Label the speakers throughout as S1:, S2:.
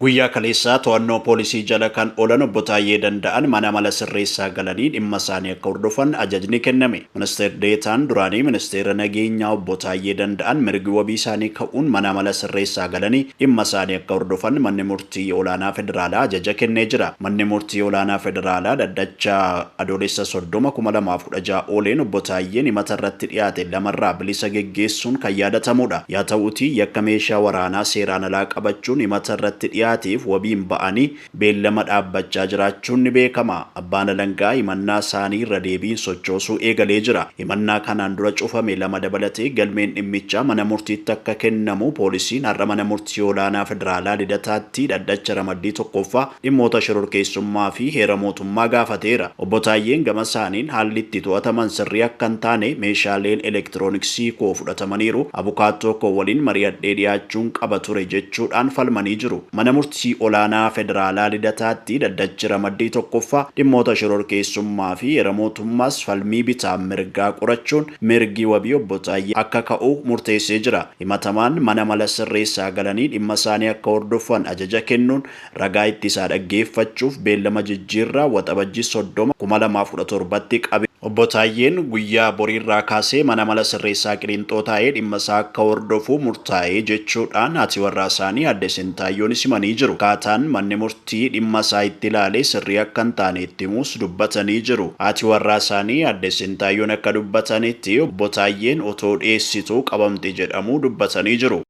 S1: Guyyaa kaleessaa to'annoo poolisii jala kan oolan Obbo Taayyee Danda'an mana amala sirreessaa galanii dhimma isaanii akka hordofan ajajni kenname. Ministeer Deetaan duraanii Ministeera Nageenyaa Obbo Taayyee Danda'an mirgi wabii isaanii ka'uun mana amala sirreessaa galanii dhimma isaanii akka hordofan Manni Murtii Olaanaa Federaalaa ajaja kennee jira. Manni Murtii Olaanaa Federaalaa dhaddacha Adoolessa 30, 2016 ooleen Obbo Taayyeen himata irratti dhiyaate lamarraa bilisa geggeessuun kan yaadatamuudha. Yaa ta'uutii yakka meeshaa waraanaa seeraan alaa qabachuun himata irratti dhiyaateef wabiin ba'anii beellama dhaabbachaa jiraachuun ni beekama. Abbaan Alangaa himannaa isaanii irra deebiin sochoosuu eegalee jira. Himannaa kanaan dura cufame 2 dabalatee galmeen dhimmichaa mana murtiitti akka kennamu poolisiin har'a mana murtii olaanaa federaalaa Lidataatti dhaddacha ramaddii 1ffaa dhimmoota shororkeessummaa fi heera mootummaa gaafateera. Obbo Taayyeen gama isaaniin haalli itti to'ataman sirrii akka hin taane, meeshaaleen elektirooniksii koo fudhatamaniiru, abukaattoo koo waliin mari'adhee dhiyaachuun qaba ture jechuudhaan falmanii jiru. Mana Murtii Olaanaa Federaalaa Lidataatti dhaddachi ramaddii 1ffaa dhimmoota shororkeessummaa fi heera mootummaas falmii bitaaf mirgaa qorachuun mirgi wabii Obbo Taayyee akka ka'u murteessee jira. Himatamaan mana mala sirreessaa galanii dhimma isaanii akka hordofan ajaja kennuun ragaa ittisaa dhaggeeffachuuf beellama jijjiirraa Waxabajjii 30, 2017tti qabe. Obbo Taayyeen guyyaa boriirraa kaasee mana amala sirreessaa Qilinxoo taa'ee dhimma isaa akka hordofu murtaa'e jechuudhaan haati warraa isaanii Aadde Sintaayyoonis himanii jiru. Akkaataan manni murtii dhimma isaa itti ilaale sirrii akka hin taane itti himuus dubbatanii jiru. Haati warraa isaanii Aadde Sintaayyoon akka dubbatanitti Obbo Taayyeen otoo dheessituu qabamte jedhamuu dubbatanii jiru.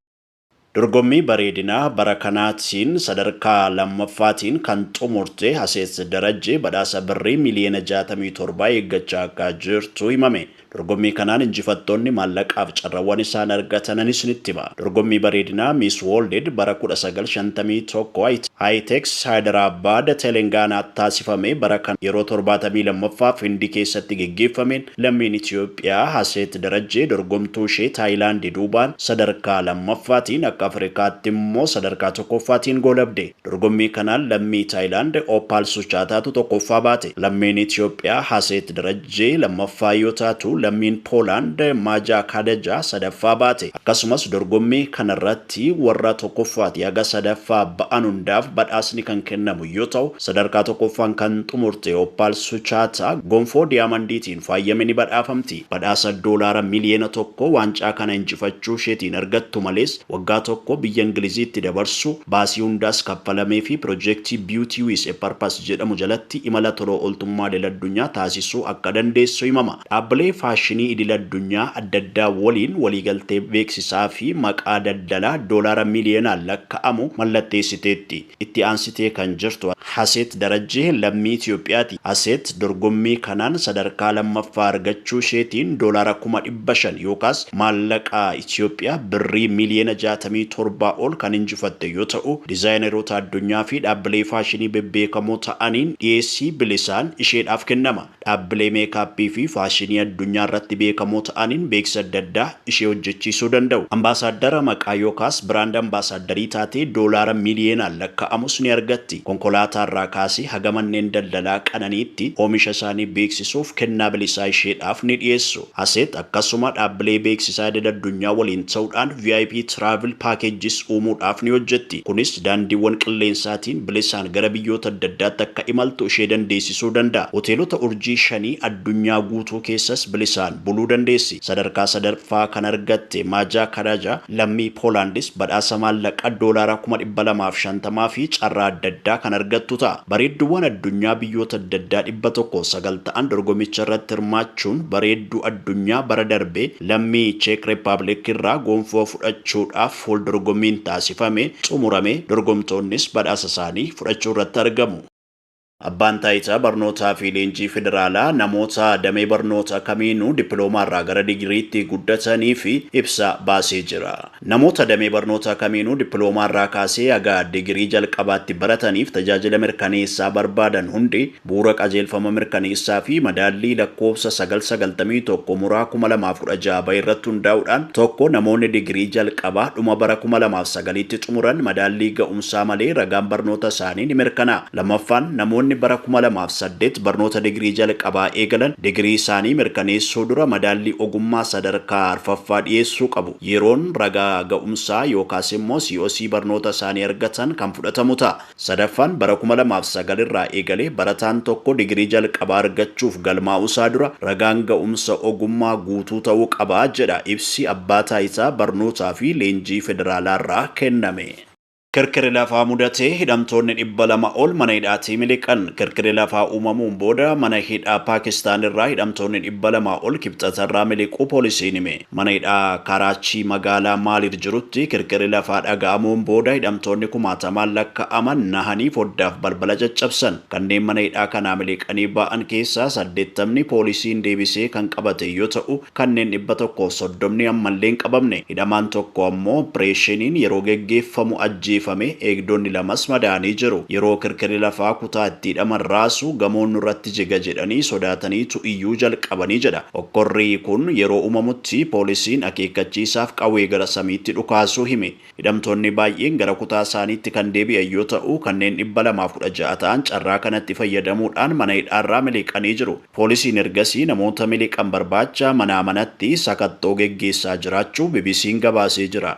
S1: Dorgommii bareedinaa bara kanaatiin sadarkaa 2ffaatiin kan xumurte Haseet Darajjee badhaasa birrii miiliyoona 67 eeggachaa akka jirtu himame. Dorgommii kanaan injifattoonni maallaqaaf carrawwan isaan argatanan isinitti hima. Dorgommii bareedinaa Miss World bara 1951 Haayiteeks Haayidaraabbaad Telengaanaatti taasifame bara kana yeroo 72ffaaf Hindi keessatti geggeeffameen Lammiin Itoophiyaa Haseet Darajjee dorgomtuu ishee Taayilaandi duubaan sadarkaa 2ffaatiin akka Afrikaatti immoo sadarkaa 1ffaatiin goolabde. Dorgommii kanaan lammii Taayilaand Oppaal Suchaataatu 1ffaa baate. Lammiin Itoophiyaa Haseet Darajjee 2ffaa yoo taatu, lammiin Poolaand Maajaa Kaadajaa 3ffaa baate. Akkasumas dorgommii kanarratti warra 1ffaatii haga 3ffaa ba'an hundaaf badhaasni kan kennamu yoo ta'u, Sadarkaa tokkoffaan kan xumurte Oppaal Suchaataa gonfoo diyaamandiitiin faayyame ni badhaafamti. Badhaasa doolaara miliyoona 1 waancaa kana injifachuu isheetiin argattu malees waggaa tokko biyya Ingiliziitti dabarsuu, baasii hundaas kaffalameefii pirojeektii Beauty with a Purpose jedhamu jalatti imala tola ooltummaa idil-addunyaa taasisuu akka dandeessu himama. Dhaabbilee faashinii idil-addunyaa addaddaa waliin waliigaltee beeksisaa fi maqaa daldalaa doolaara miliyoonaan lakka'amu mallatteessiteetti. Itti aansitee kan jirtu Haseet Darajjee lammii Itoophiyaati. Haseet dorgommii kanaan sadarkaa 2ffaa argachuu isheetiin doolaara 500,000 yookaas maallaqa Itoophiyaa birrii miiliyoona 67 ol kan injifatte yoo ta'u, dizaayineroota addunyaa fi dhaabbilee faashinii bebbeekamoo ta'aniin dhiyeessii bilisaan isheedhaaf kennama. Dhaabbilee meekaappii fi faashinii addunyaa irratti beekamoo ta'aniin beeksisa adda addaa ishee hojjechiisuu danda'u. Ambaasaaddara maqaa yookaas biraand ambaasaaddarii taatee doolaara miiliyeenaan lakka'amus ni argatti. Konkolaataa irraa kaasee haga manneen daldalaa qananiitti oomisha isaanii beeksisuuf kennaa bilisaa isheedhaaf ni dhiyeessu. Haseet akkasuma dhaabbilee beeksisaa idil-addunyaa waliin ta'uudhaan VIP Travel Packages uumuudhaaf ni hojjetti. Kunis daandiiwwan qilleensaatiin bilisaan gara biyyoota adda addaatti akka imaltu ishee dandeessisuu danda'a. Hoteelota urjii shanii addunyaa guutuu keessas bilisaan buluu dandeessi. Sadarkaa sadaffaa kan argatte Maajaa Kadaja lammii Poolaandis badhaasa maallaqa doolaara 250,000 fi carraa adda addaa kan argattu ta'a. Bareedduuwwan addunyaa biyyoota adda addaa 109 ta'an dorgomicha irratti hirmaachuun bareedduu addunyaa bara darbe lammii Cheek Rippabilik irraa gonfoo fudhachuudhaaf waldorgommiin taasifame xumurame dorgomtoonnis badhaasa isaanii fudhachuu irratti argamu. Abbaan Taayitaa Barnootaa fi Leenjii Federaalaa namoota damee barnoota kamiinuu dippiloomaa irraa gara digiriitti guddataniif ibsa baasee jira. Namoota damee barnootaa kamiinuu dippiloomaa irraa kaasee haga digirii jalqabaatti barataniif tajaajila mirkaneessaa barbaadan hundi bu'uura qajeelfama mirkaneessaa fi madaallii lakkoofsa 991 muraa 2016 bahe irratti hundaa'uudhaan 1 Namoonni digirii jalqabaa dhuma bara 2009tti xumuran madaallii ga'umsaa malee ragaan barnoota isaanii ni mirkanaa'a. Lammaffaan, namoonni. Barattoonni bara 2008 barnoota digirii jalqabaa eegalan digirii isaanii mirkaneessuu dura madaallii ogummaa sadarkaa arfaffaa dhiyeessuu qabu. Yeroon ragaa ga'umsaa yookaas immoo COC barnoota isaanii argatan kan fudhatamu ta'a. Sadaffaan, bara 2009 irraa eegalee barataan tokko digirii jalqabaa argachuuf galmaa'uusaa dura ragaan ga'umsa ogummaa guutuu ta'uu qaba jedha ibsi Abbaa Taayitaa Barnootaa fi Leenjii Federaalaa irraa kenname. Kirkirri lafaa mudatee hidhamtoonni 200 ol mana hidhaatii miliqan. Kirkirri lafaa uumamuun booda mana hidhaa Paakistaan irraa hidhamtoonni 200 ol Kibxatarraa miliquu poolisiin hime. Mana hidhaa Karaachii magaalaa Maalir jirutti kirkirri lafaa dhaga'amuun booda hidhamtoonni kumaatamaan lakka'aman nahanii foddaaf balbala caccabsan. Kanneen mana hidhaa kanaa miliqanii ba'an keessaa 80ni poolisiin deebisee kan qabate yoo ta'u, kanneen 130ni ammallee hin qabamne. Hidhamaan tokko ammoo oppireeshiniin yeroo geggeeffamu ajjeefame, eegdonni lamas madaa'anii jiru. Yeroo kirkirri lafaa kutaa itti hidhaman raasu gamoon nurratti jiga jedhanii sodaataniitu iyyuu jalqabanii jedha. Hokkorri kun yeroo uumamutti poolisiin akeekkachiisaaf qawwee gara samiitti dhukaasuu hime. Hidhamtoonni baay'een gara kutaa isaaniitti kan deebi'an yoo ta'u, kanneen 216 ta'an carraa kanatti fayyadamuudhaan mana hidhaarraa miliqanii jiru. Poolisiin ergasii namoota miliqan barbaacha manaa manatti sakattoo geggeessaa jiraachuu BBC'n gabaasee jira.